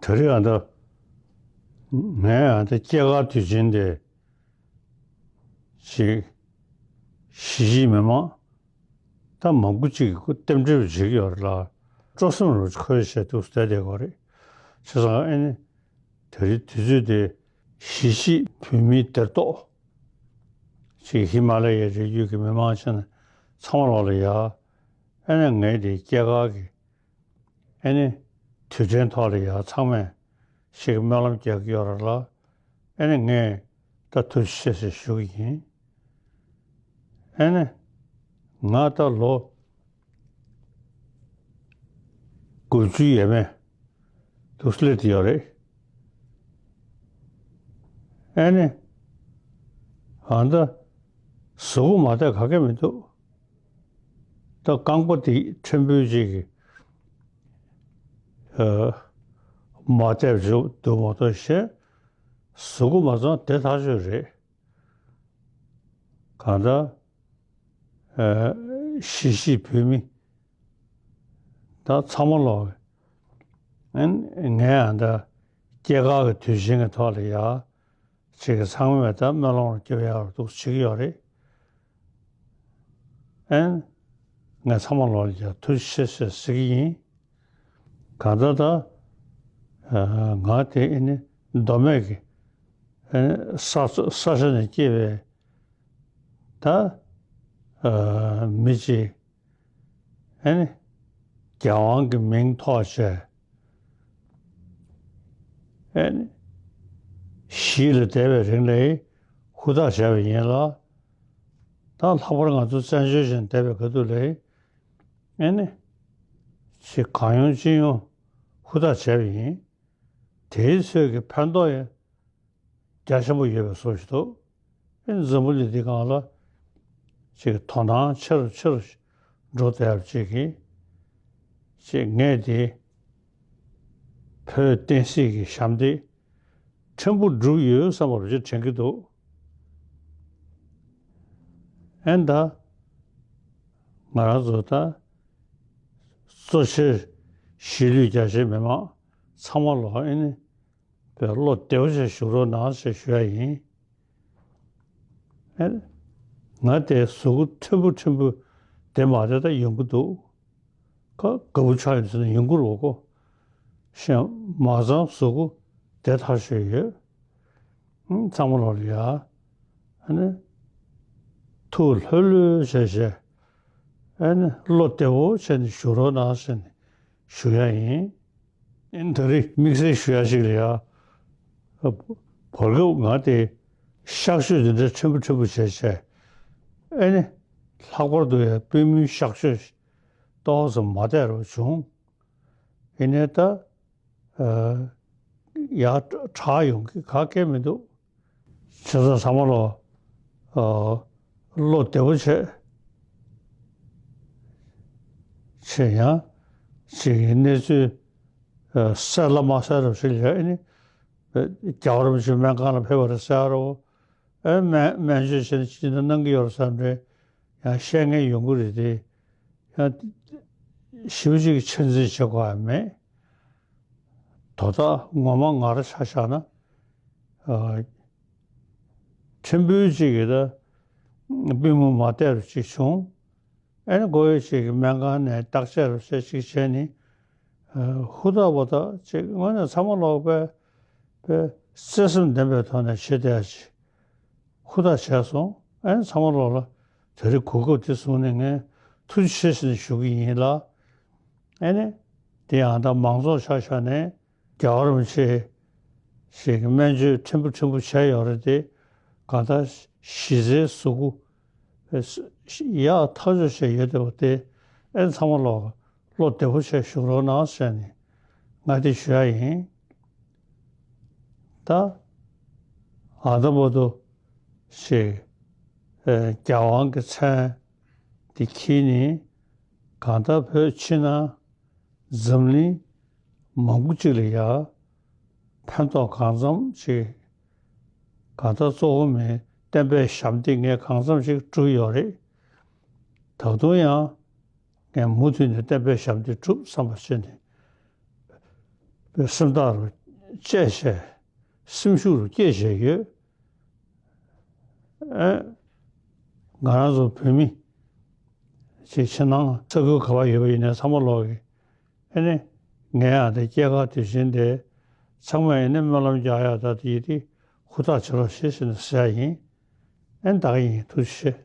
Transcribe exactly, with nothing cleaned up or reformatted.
ད་རེས་ཨ་ད་ངས་ཨ་ད་སྐྱེས་སྐར་དུས་ཆེན་དེ་ཅིག་གཞིས་བྱེས་མི་མང་ད་མང་པོ་ཅིག་གིས་རྟེན་འབྲེལ་བྱེད་ཀྱི་ཡོད་རེད་ལ། སྤྲོ་སེམས་རུ་ཁོལ་བྱས་འདུག་བསྡད་བསྡད་ཀྱི་ཡོད་རེད། བྱས་ཙང་ཨ་ནི་ད་རེས་དུས་ཚོད་དེ་གཞིས་བྱེས་བོད་མིའི་སྡེར་གཏོགས་ཅིག་ཧི་མ་ལ་ཡའི་རི་རྒྱུད་ཀྱི་མི་མང་ཆེན་ཚང་མ་ལོག་ལ་ཡ། ཨ་ནི་ངས་དེ་སྐྱེས་སྐར་གྱི་ཨ་ནི་དུས་དྲན་ཐོག་ལ་ཡ་ཚང་མས་ཞིག་སྨོན་ལམ་རྒྱག་གི་ཡོད་རེད་ལ། ཨ་ནི་ངས་ད་ཐུགས་རྗེ་ཆེ་ཟེར་ཞུ་གི་ཡིན། ཨ་ནི་ང་ད་ལོ་དགུ་བཅུ་ཡས་མས་འདུག་སླེབས་ཡོད་རེད། ཨ་ནི་ཨ་ད་གཟུགས་པོ་མ་བདེ་ག་གེ་མི་འདུག་ད་རྐང་པ་དེ་ཕྲན་བུ་ཅིག་གིས་ཨ་མ་བདེ་བ་འདུག་མ་གཏོགས་བྱས་གཟུགས་པོ་མ་ཚང་བདེ་ཐག་ཆོད་རེད། གང་ལྟར་ཨ་གཞིས་བྱེས་བོད་མི་ད་ཚང་མ་ལོག་ཨ་ནི་ངས་ཨ་ད་སྐྱེས་སྐར་གྱི་དུས་ཆེན་གྱི་ཐོག་ལ་ཡ། ཅིག་གིས་ཚང་མས་ད་སྨོན་ལམ་རྒྱབ་ཡག་འདུག་བྱེད་ཀྱི་ཡོད་རེད། ཨན། ངས་ཚང་མ་ལོག་ལ་ཡ་ཐུགས་རྗེ་ཆེ་ཟེར་ཟེར་གྱི་ཡིན། གང་ལྟར་ད་ཨ་ང་དེ་ཨ་ནི་མདོ་སྨད་ཀྱི་ཨ་ནི་ས་ས་ཆ་ནས་སྐྱེས་པའི་ད་ཨ་མི་ཅིག་ཨ་ནི་རྒྱལ་དབང་གི་མིང་ཐོགས་བྱས། ཨ་ནི་གཞིས་ལ་བསྡད་པའི་རིང་ལ་ཧུར་ཐག་བྱས་པ་ཡིན་ལ། ད་ལྷག་པར་ང་ཚོ་བཙན་བྱོལ་ཞིག་བསྡད་པའི་སྐབས་དུས་ལ་ཨ་ནི་ཅིག་གང་ཡོང་ཅི་ཡོང་ཧུར་ཐག་བྱས་པ་ཡིན། དེའི་ཚོད་ཀྱི་ཕན་ཐོགས་ཡང་རྒྱ་ཆེན་པོ་ཡོད་པའི་བཟོ་ཞིག་འདུག་ཨེ་འཛམ་བུ་གླིང་འདི་སྒང་ལ་ཅིག་དོ་སྣང་ཆེ་རུ་ཆེ་རུ་འགྲོ་བསྡད་པ་ཅིག་གིས་ཅིག་ངས་དེ་བོད་བསྟན་སྲིད་ཀྱི་ཞབས་འདེགས་ཕྲན་བུ་བསྒྲུབས་ཡོད་བསམ་པ་རུ་ཅིག་དྲན་གྱི་འདུག་ཨེ་ད་ང་རང་ཚོ་ད་གཙོ་ཆེར་གཞིས་ལུས་རྒྱ་ཆེའི་མི་མང་ཚང་མ་ལོག་ཨེ་ནི། པའི་བློ་བདེ་བོ་བྱས་བཞུགས་རོགས་གནང་ཞེས་ཞུ་ཡ་ཡིན། ཨེ། ང་དེ་གཟུགས་པོ་ཕྲན་བུ་ཕྲན་བུ་བདེ་མ་བདེ་ད་ཡོང་གི་འདུག་ཁ་དགའ་པོ་ཆགས་ཡོང་ཟེར་ན་ཡོང་གི་རེད་གོ། གཞན་མ་ཚང་གཟུགས་པོ་བདེ་ཐག་ཆོད་ཡོད། ཨང་། ཚང་མ་ལོག་ལ་ཡ། ཨ་ནི། ཐུགས་ལྷོད་ལྷོད་བྱས་བྱས། ཨ་ནི་བློ་བདེ་བོ་བྱས་ནས་བཞུགས་རོགས་གནང་ཟེར་ནས་ཞུ་ཡ་ཡིན། ཨིན། ད་རེས་དམིགས་བསལ་ཞུ་ཡ་ཞིག་ལ་ཡ། བར་སྐབས་ང་དེ་གཤག་བཅོས་འདི་འདྲ་ཕྲན་བུ་ཕྲན་བུ་བྱས་བྱས། ཨེ་ནི། ལྷག་པར་དུ་ཡ་པུས་མོའི་གཤག་བཅོས་ཏོག་ཙམ་མ་བདེ་རུ་བྱུང་། ཡིན་ནའི་ད། ཨ། ཡ་དྲག་ཡོང་གི་ག་གེ་མི་འདུག་བྱས་ཙང་ཚང་མ་ལོག་ཨ། བློ་བདེ་པོ་བྱས། བྱས་ཡང་ཅིག་གི་གནས་ཚུལ་ཨ། གསལ་ལ་མ་གསལ་རོ་ཞིག་ལ་ཨ་ནི། རྒྱལ་བ་རིན་པོ་ཆེ་སྨན་ཁང་ལ་ཕེབས་པ་རེད་ཟེར་རོ། ཨ། སྨན་སྨན་བཅོས་བྱས་ནས་ཅི་འདྲ་གནང་གི་ཡོད་རེད་བསམ་འདྲ་ཡང་བཤད་མཁན་ཡོང་གི་རེད་དེ། ཡང་ཞེ་པོ་ཅིག་གི་ཆ་འཛིན་བྱེད་དགོས་ཡ་མེད། དོ་བདག་ངོ་མ་ང་རང་ཆ་བཞག་ན། ཨ། ཕྲན་བུ་ཅིག་གིས་ད་པུས་མོ་མ་བདེ་རུ་ཅིག་བྱུང་། ཨ་ནི་མགོ་ཡོད་ཅིག་གིས་སྨན་ཁང་ནས་བརྟག་དཔྱད་རུ་བྱས་ཅིག་བྱས་ནི། ཨ། ཧུར་ཐག་པ་ཐག་ཅིག་དངོས་གནས་ཚང་མ་ལོག་པའི་པའི་བརྩེ་སེམས་ལྡན་པའི་ཐོག་ནས་བྱེད་བསྡད་ཡ་ཅིག་ཧུར་ཐག་བྱས་སོང་། ཨ་ནི་ཚང་མ་ལོག་ལ་དེ་རིང་གོ་སྐབས་དེ་བཟུང་ནས་ངས་ཐུགས་རྗེ་ཆེ་ཟེར་ནས་ཞུ་གི་ཡིན་ལ། ཨ་ནི། དེ་ཡང་ད་མང་ཚོགས་ཆ་བཞག་ནས་རྒྱལ་བ་རིན་པོ་ཆེ་ཞིག་གི་སྨན་བཅོས་ཕྲན་བུ་ཕྲན་བུ་བྱས་ཡོད་རེད་དེ། གང་ལྟར་གཞི་རྩའི་གཟུགས་པོ་ཡག་ཐག་ཆོད་བྱས་ཡོད་བསྡད་པ་དེ་ཨ་ནི་ཚང་མ་ལོག་བློ་བདེ་པོ་བྱས་བཞུགས་རོགས་གནང་ཟེར་ནས་ང་དེ་ཞུ་ཡ་ཡིན། ད་ཨ་ད་བར་དུ་ཞིག་ཨ། རྒྱལ་དབང་གི་མཚན་དེ་འཁྱེར་ནས་གང་ལྟར་བོད་ཕྱི་ནང་འཛམ་གླིང་མང་པོ་ཅིག་ལ་ཡ་ཕན་ཐོགས་གང་འཚམ་ཅིག་གང་ལྟར་གཙོ་བོ་མིའི་བསྟན་པའི་ཞབས་འདེགས་ངས་གང་འཚམ་ཅིག་བསྒྲུབས་ཡོད་རེད། ད་དུང་ཡང་ངས་མུ་མཐུད་ནས་བསྟན་པའི་ཞབས་འདེགས་བསྒྲུབ་བསམ་པ་བྱས་ནས། པའི་སེམས་ཐག་རུ་བཅད་བྱས། སེམས་ཤུགས་རུ་སྐྱེད་བྱས་ཡོད། ཨེ། ང་རང་ཚོ་བོད་མི་ཅིག་ཕྱི་ནང་ས་ཁུལ་ག་པར་ཡོད་པ་ཡིན་ནའི་ཚང་མ་ལོག་གི། ཨེ་ནི། ངའི་ཨ་དེ་སྐྱེས་སྐར་དུས་ཆེན་དེ་ཚང་མས་ཨེ་ནི་སྨོན་ལམ་རྒྱག་ཡ་ད་དེ་ཡིན་དེ་ཧུར་ཐག་བྱེད་རོགས་ཞེས་ཟེར་ནས་ཟེར་ཡ་ཡིན། ཨེ་ནི་ད་ག་ཡིན། ཐུགས་རྗེ་ཆེ།